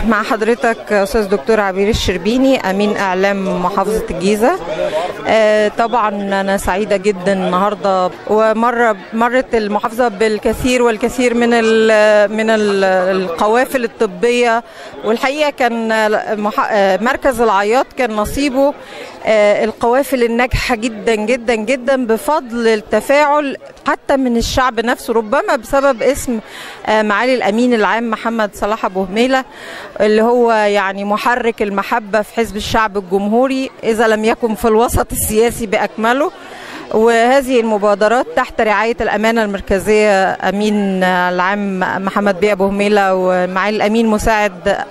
مع حضرتك أستاذ دكتور عبير الشربيني، أمين إعلام محافظة الجيزة. طبعا أنا سعيدة جدا النهاردة، ومرت المحافظة بالكثير والكثير من القوافل الطبية، والحقيقة كان مركز العياط كان نصيبه القوافل الناجحة جدا جدا جدا بفضل التفاعل حتى من الشعب نفسه، ربما بسبب اسم معالي الأمين العام محمد صلاح أبو هميلة، اللي هو يعني محرك المحبة في حزب الشعب الجمهوري إذا لم يكن في الوسط السياسي بأكمله. وهذه المبادرات تحت رعاية الأمانة المركزية أمين العام محمد بيه أبو هميلة ومعالي الأمين مساعد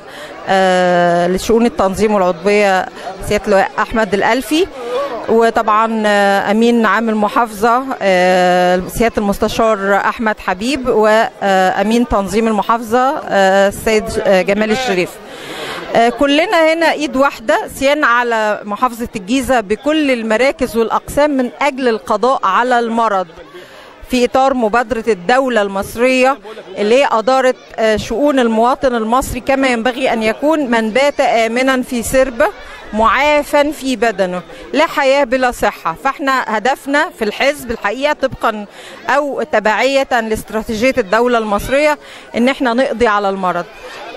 لشؤون التنظيم والعضوية سيادة أحمد الألفي، وطبعا أمين عام المحافظة سيادة المستشار أحمد حبيب، وأمين تنظيم المحافظة السيد جمال الشريف. كلنا هنا ايد واحدة سيان على محافظة الجيزة بكل المراكز والأقسام من أجل القضاء على المرض، في إطار مبادرة الدولة المصرية اللي هي أدارت شؤون المواطن المصري كما ينبغي أن يكون، من بات آمنا في سربه معافا في بدنه، لا حياة بلا صحة. فاحنا هدفنا في الحزب الحقيقة طبقا أو تبعية لاستراتيجية الدولة المصرية إن احنا نقضي على المرض،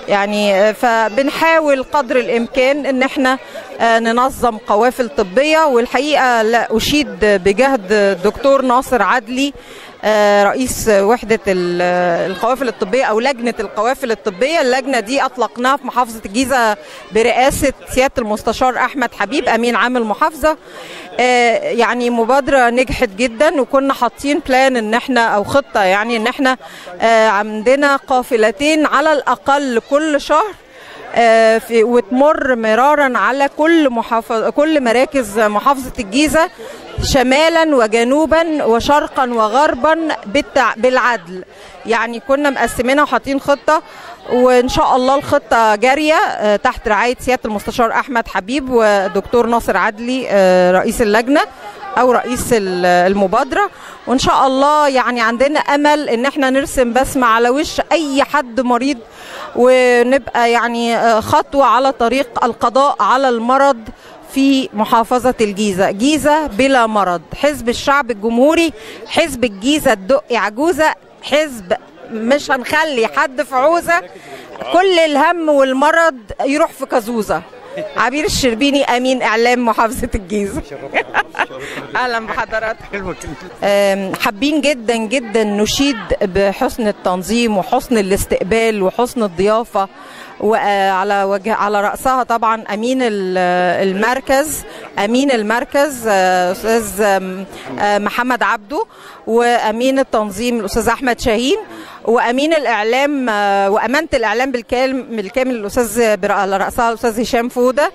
يعني فبنحاول قدر الإمكان إن احنا ننظم قوافل طبية. والحقيقة لا أشيد بجهد الدكتور ناصر عدلي رئيس وحدة القوافل الطبية أو لجنة القوافل الطبية. اللجنة دي أطلقناها في محافظة الجيزة برئاسة سيادة المستشار أحمد حبيب أمين عام المحافظة. يعني مبادرة نجحت جدا، وكنا حاطين بلان إن احنا أو خطة، يعني إن احنا عندنا قافلتين على الأقل كل شهر، وتمر مرارا على كل محافظ كل مراكز محافظة الجيزة شمالا وجنوبا وشرقا وغربا بالعدل. يعني كنا مقسمينها وحاطين خطة، وإن شاء الله الخطة جارية تحت رعاية سيادة المستشار أحمد حبيب ودكتور ناصر عدلي رئيس اللجنة أو رئيس المبادرة. وإن شاء الله يعني عندنا أمل إن احنا نرسم بسمة على وش أي حد مريض، ونبقى يعني خطوة على طريق القضاء على المرض في محافظة الجيزة. جيزة بلا مرض، حزب الشعب الجمهوري، حزب الجيزة الدقي عجوزة، حزب مش هنخلي حد في عوزة، كل الهم والمرض يروح في كازوزة. عبير الشربيني، أمين إعلام محافظة الجيزة. أهلا بحضراتكم. حابين جدا جدا نشيد بحسن التنظيم وحسن الاستقبال وحسن الضيافة، وعلى وجه على رأسها طبعا أمين المركز، أمين المركز أستاذ محمد عبده، وأمين التنظيم الأستاذ أحمد شاهين، وأمين الإعلام وأمانة الإعلام بالكامل الأستاذ على رأسها الأستاذ هشام فودة.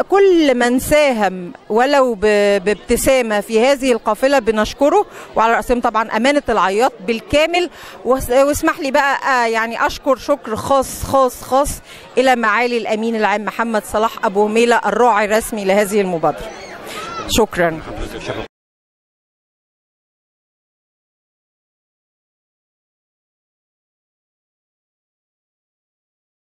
كل من ساهم ولو بابتسامة في هذه القافلة بنشكره، وعلى رأسهم طبعا أمانة العياط بالكامل. واسمح لي بقى يعني أشكر شكر خاص خاص خاص إلى معالي الأمين العام محمد صلاح أبو هميلة الراعي الرسمي لهذه المبادرة. شكرا.